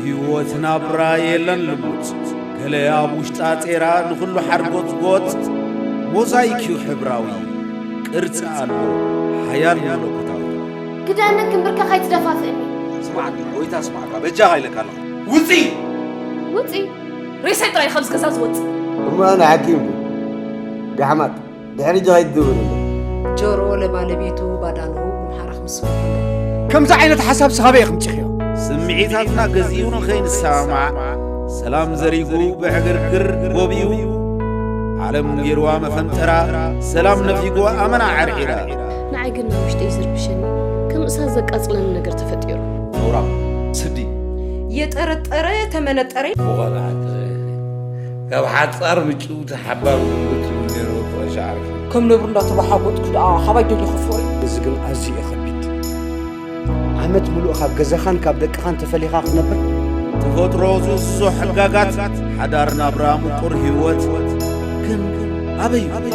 ህይወት ናብራ የለን ልሙጽ፣ ገለ ኣብ ውሽጣ ጼራ ንኹሉ ሓርጎጽጎጽ። ሞዛይክ እዩ ሕብራዊ፣ ቅርጺ ኣልቦ፣ ሓያል መለኮታዊ። ክዳነን ክንብርከኽ ኣይትደፋፍእኒ። ስማዕኒ፣ ጎይታ ስማዕካ፣ በጃኻ ኢለካ ኣለኹ። ውጺ! ውጺ! ሬሳይ ጥራይ ካብዚ ገዛ ዝወጽእ። እሞ ኣነ ሓኪም ድዩ? ጋሕማት፣ ድሕሪ ጃይ ትድውል እንዶ። ጆሮ ለባለቤቱ ባዳኖ ብምሓራ ክምስል ከሎ። ከምዚ ዓይነት ሓሳብ ስኻበይ ከምጺኽዮ? ስምዒታትና ገዚኡ ንኸይንሰማማዕ፣ ሰላም ዘሪጉ ብዕግርግር ጎቢኡ። ዓለም ገይርዋ መፈንጠራ፣ ሰላም ነፊጎ ኣመና ዓርዒራ። ንዓይ ግን ናብ ውሽጠይ ዝርብሸኒ፣ ከም እሳት ዘቃጽለኒ ነገር ተፈጢሩ። ነውራም፣ ስዲ። የጠረጠረ ተመነጠረ። ብቐልዓት ካብ ሓጻር ምጭውቲ ሓባር ዝብል ትብል ነይሩ ወዲ ቀሺ ዓርኪ። ከም ነብሪ እንዳተባሓጎጥኩ ደኣ ካባይ ደልዩ ክፍወይ። እዚ ግን ኣዝዩ እዩ ከቢድ። ዓመት ምሉእ ካብ ገዛኻን ካብ ደቅኻን ተፈሊኻ ክትነብር? ተፈጥሮ ዝእዝዞ ሕጋጋት ሓዳር ናብራ ምቁር ህይወት። ግን ኣበይ እዩ?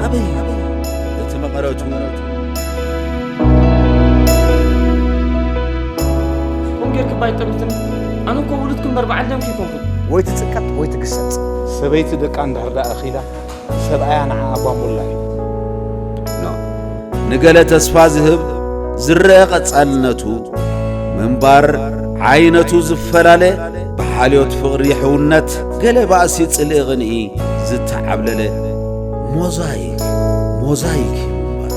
ኣበይ እዩ? እቲ መቐረቱ ከምኡ ጌርክባ ኣይጠምትን። ኣነ እኮ ውሉድኪ እምበር በዓል ደምኪ ኣይኮንኩን። ወይ ትጽቀጥ ወይ ትግሰጽ። ሰበይቲ ደቃ እንድሕር ደኣ ኣኺላ፣ ሰብኣያ ንዓኣ ቧንቡላ እዩ። ኖ። ንገለ ተስፋ ዝህብ ዝረአ ቀጻልነቱ፣ ምንባር ዓይነቱ ዝፈላለ፣ ብሓልዮት ፍቕሪ ሕውነት፣ ገለ ባእሲ ጽልኢ ቅንኢ ዝተዓብለለ ሞዛይክ፣ ሞዛይክ እዩ ምንባር።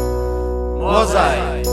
ሞዛይክ።